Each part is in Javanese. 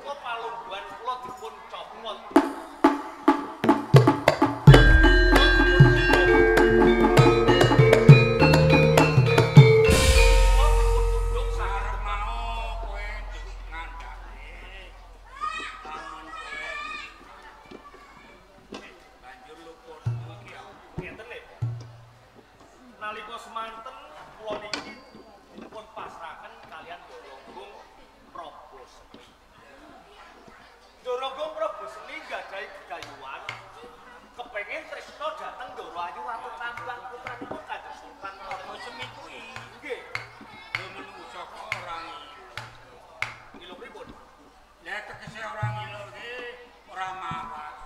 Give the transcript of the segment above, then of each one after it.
menika palungguhan kula dipun copot. Nalika semanten kula niki dipun pasrahaken kaliyan Ndoronggung Probosemi. Ndoronggung Probosemi nggadahi gegayuhan kepengin tresna dhateng Ndoro Ayu Ratu Kambang putranipun Kanjeng Sultan Probosemi kuwi. Nggih. Lho menungso kok ora ngilo. Ngilo pripun? Lah tegese ora ngilo iki ora mawas.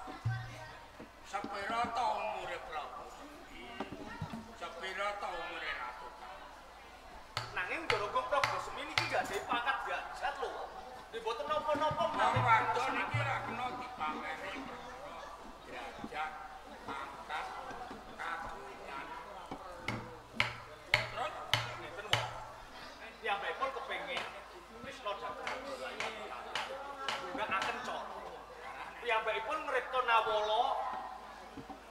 Sepira ta umure Probosemi? Sepira ta umure Ratu Kambang? Nanging Ndoronggung Probosemi niki nggadahi pangkat derajat lho. Nggih mboten napa-napa menawi wadon iki ora kena dipameri perkara derajat, pangkat, kagungan. Terus ngeten wae. Piyambakipun kepengin tresna dhateng Ndoro Ayu Ratu Kambang. Gunakaken cara. Piyambakipun ngripta nawala.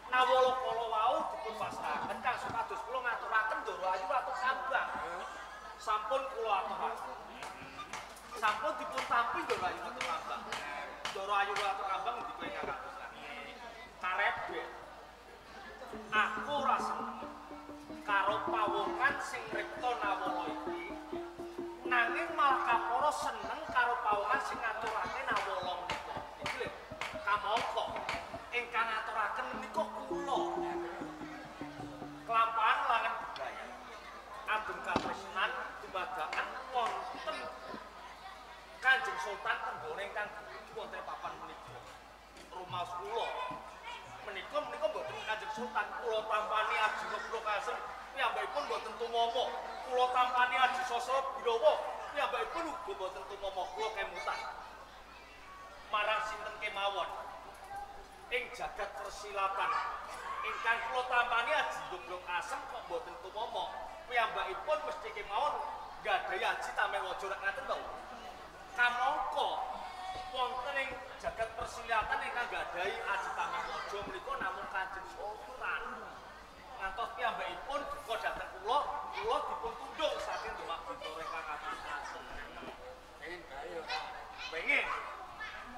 Nawala kala wau dipun pasrahaken kang supados kula ngaturaken Ndoro Ayu Ratu Kambang. Sampun kula aturaken. Sampun dipun tampi Ndoro Ayu Ratu Kambang. Ndoro Ayu Ratu Kambang ngendika ingkang kados karepe. Aku ora seneng karo pawongan sing ngripta nawala iki. Nanging malah kapara seneng karo pawongan sing ngaturake nawala menika. Iki lho, kamangka ingkang ngaturaken menika kula. Kelampahan langen budaya. Ageng katresnan dumadakan wonten Kanjeng Sultan tenggone ingkang dumugi wonten papan menika. Rumaos kula menika menika mboten Kanjeng Sultan, kula tampani Aji Ngebro Kasem piyambakipun mboten tumama. Kula tampani Aji Sasra Birawa piyambakipun uga mboten tumama. Kula kemutan marang sinten kemawon ing jagat persilatan ingkang kula tampani Aji Ngebro Kasem kok mboten tumama. Piyambakipun mesti kemawon nggadahi aji tameng waja rek ngaten to. Kamangka wonten ing jagat persilatan ingkang nggadahi aji tameng waja menika namung Kanjeng Sultan. Ngantos piyambakipun duka dhateng kula, kula dipun tundhung saking Demak Bintoro ingkang kados. Pengen gawe ora? Pengen.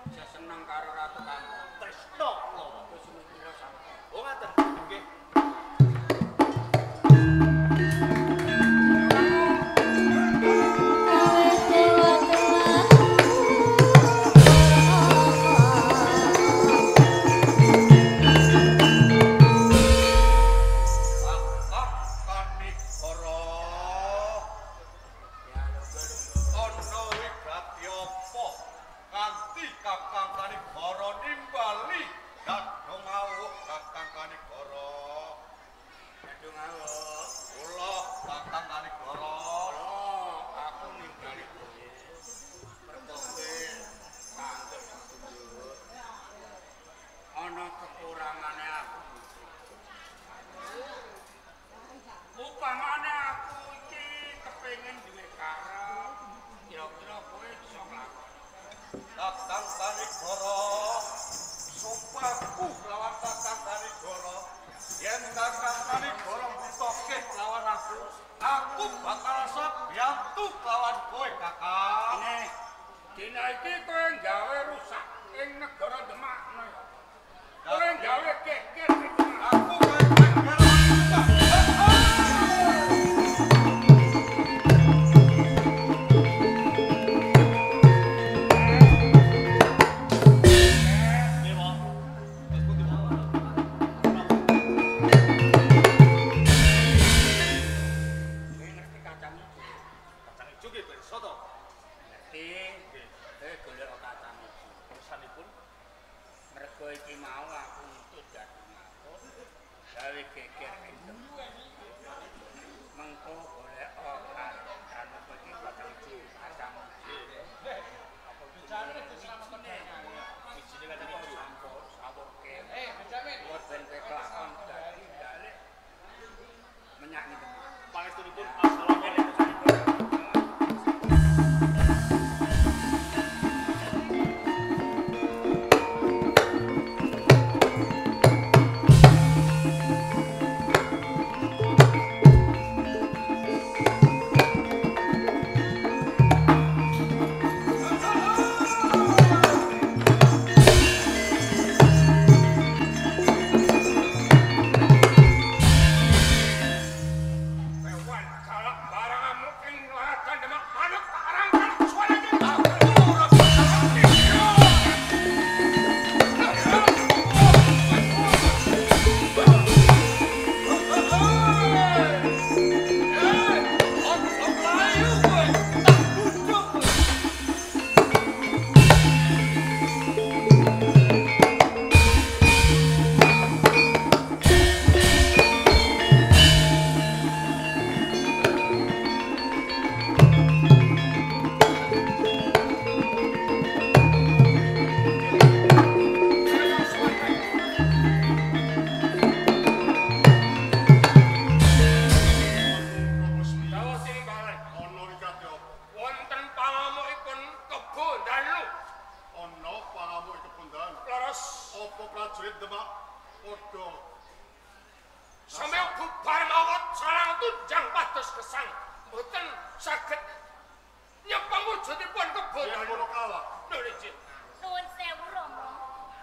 Aja seneng karo Ratu Kambang. Tresna kula. Wis mikira sampe. Oh ngaten. Nggih. Kakang Kanigara, sumpahku lawan Kakang Kanigara, yen Kakang Kanigara mbitoke lawan aku, aku bakal sabiyantu lawan kowe, Kakang. Nek dina iki kowe gawe rusak ing negara Demak ngono ya. Kowe gawe geger ing Demak. Aku gawe geger. Assalamualaikum. prajurit Demak padha sampeyan bubar mawon sarang tunjang pados gesang mboten saged nyepeng wujudipun kebo. Yen ngono kalah. Lho nggih. Nuwun sewu Rama.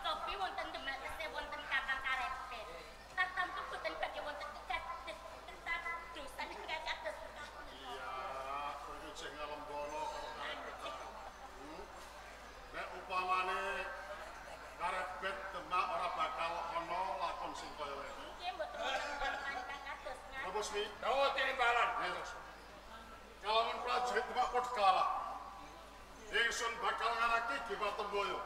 Topi wonten Demak tesih wonten Kakang Karebet. Tartamtu boten badhe wonten kekadosan ingkang kados mekaten. Iya, kowe iki jek ngalembono karo Karebet. Nek upamane Karebet Demak ora bakal ana lakon sing kaya ngene. Nggih mboten wonten ingkang kados ngaten. Napa swi? Dawa tinimbalan. Kalawan prajurit Demak padha kalah. Ingsun bakal nganake Giwa Temboyo.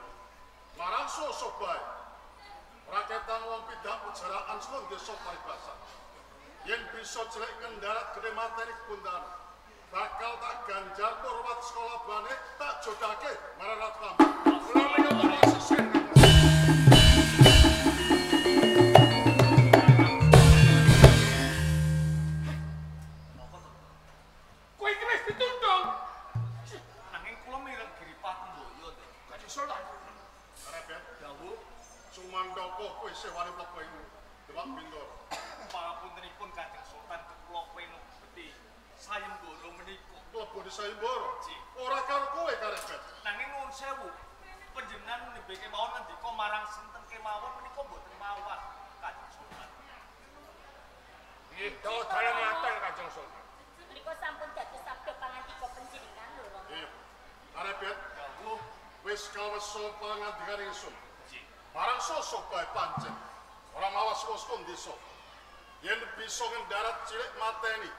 Marang sosobae. Raketang wong pidak pujaraan suwun desa paribasan. Yen bisa jelek ngendarat gede materi kebundan. Bakal tak ganjar purwat sekolah bane tak jodake marang Ratu Kambang. Kula menawa sesen. Kowe iki wis ditundung. Nanging kula mireng Giripah Temboyo, Nduk. Kanjeng Sultan. Karebet Dawuh sumandaka kowe isih wani mlebu ing Demak Bintoro. Pangapuntenipun Kanjeng Sultan kula penubeti sayembara menika. Mlebu di sayembara. Ora karo kowe Karebet. Nanging nuwun sewu, panjenengan nembe kemawon ngendika marang sinten kemawon menika mboten mawas Kanjeng Sultan. Nggih, dawa dalem ngaten Kanjeng Sultan. Menika sampun dados sabda pangantika panjenengan lho Rama. Iya. Karebet Dawuh wis kaweso pangandikan ingsun. nggih. Marang sosok bae pancen. Ora mawas wos desa. Yen bisa ngendarat cilik mateni,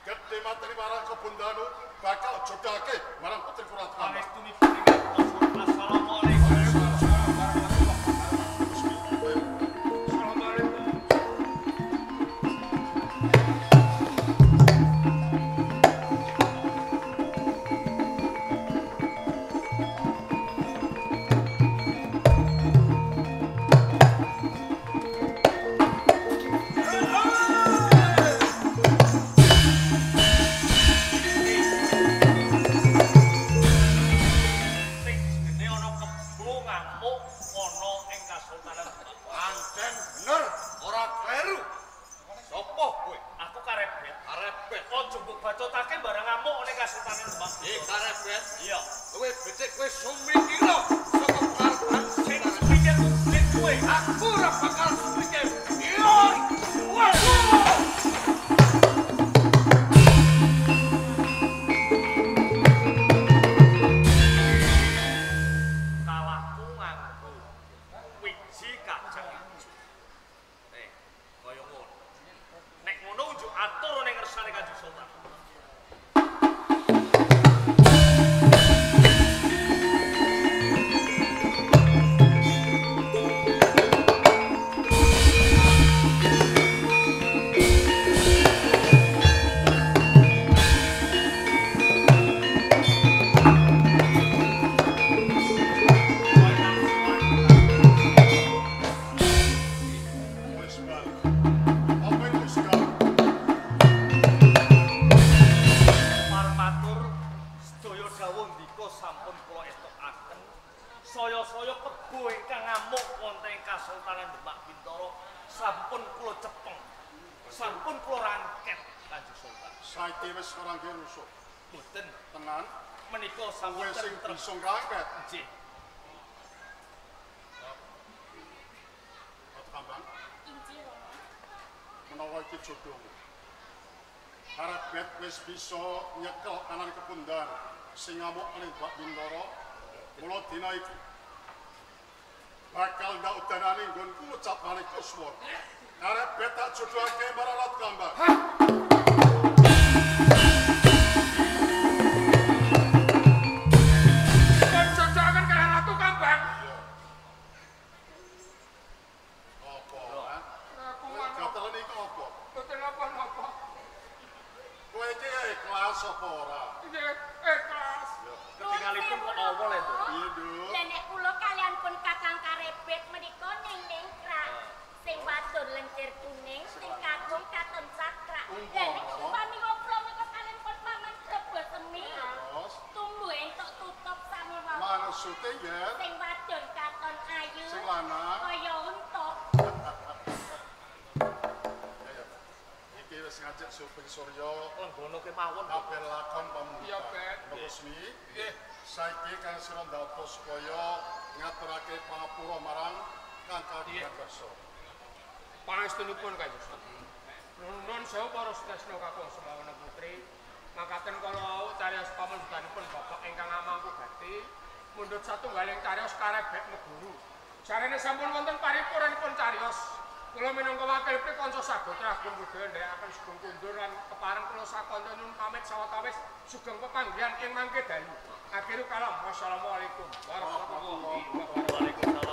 gedhe mateni marang Kebondanu bakal jodhake marang putri Ratu Kambang. Pangestunipun ingkang kula suwun. Assalamualaikum. Assalamualaikum. Sing jenenge ana kebo ngamuk ana ing Kasultanan Demak. Pancen bener, ora kleru. Sopo kowe? Aku Karebet. Karebet. Aja mbok bacotake barang ngamuk ana ing Kasultanan Demak. Eh Karebet, Iya. kowe becik kowe sumikira saka pengaruhan Sing sumikir kuwi kowe. Aku ora bakal sumikir. Iya. Kowe. Kalahku nganggo wiji kacang ijo. Kaya ngono. Nek ngono njuk atur ning ngersane Kanjeng Sultan. Wis bali. Apa iku sekali? Parmatur sedaya dawuh ndika sampun kula estokaken. Saya-saya kebo ingkang ngamuk wonten ing Kasultanan Demak Bintara sampun kula cepeng. Sampun kula rangket Kanjeng Sultan. Saiki wis ora nggih rusuh. Mboten Tenan, menika kowe sampun sing tentrem. bisa ngrangket. Nggih. Ratu Kambang, Injih Rama. menawa iki jodohmu. Karebet wis bisa nyekel anan kepundan sing ngamuk ning Bak Bintara. Mula dina iki bakal ndak udanane nggonku ngucap maneka swara. Karebet tak jodohake marang Ratu Kambang. Kon jodohaken karo Ratu Kambang. Apa? Ha? Aku Kowe manuk gatelen iki apa? mboten napa-napa. Kowe iki ikhlas apa ora? Nggih, ikhlas. Ketingalipun kok awal e, Nduk. Iya, Nduk. Lah nek kula kalian pun Kakang Karebet menika ning ningkrak. Sing wadon lencir kuning, sing kakung katon cakrak. Lah nek upami ngobrol menika kalian pun paman Rebo Semi. Terus Tumbuh entuk tutup sami wau. maksudnya ya Sing wadon katon katon ayu. Sing lanang kaya unta. Ya ya. Iki wis ngajak Suping Surya lenggono kemawon kabeh lakon pamundhutan. Iya, Ben. Kusmi. Nggih. Saiki kang sira ndapa supaya ngaturake pangapura marang kang kagungan kersa. Pangestunipun Kanjeng Sunan. Nuwun sewu para sedasna kakung semawana putri. Makaten kala wau cariyos pamundhutanipun bapak ingkang amangku gati mundhut satunggaling cariyos karebek meguru. Jarene sampun wonten paripuranipun cariyos. Kula minangka wakil prikanca sagotra agung budaya ndherekaken sugeng kundur lan kepareng kula sakanca nyuwun pamit sawetawis sugeng pepanggihan ing mangke dalu. Akhirul kalam, wassalamualaikum warahmatullahi wabarakatuh. Waalaikumsalam.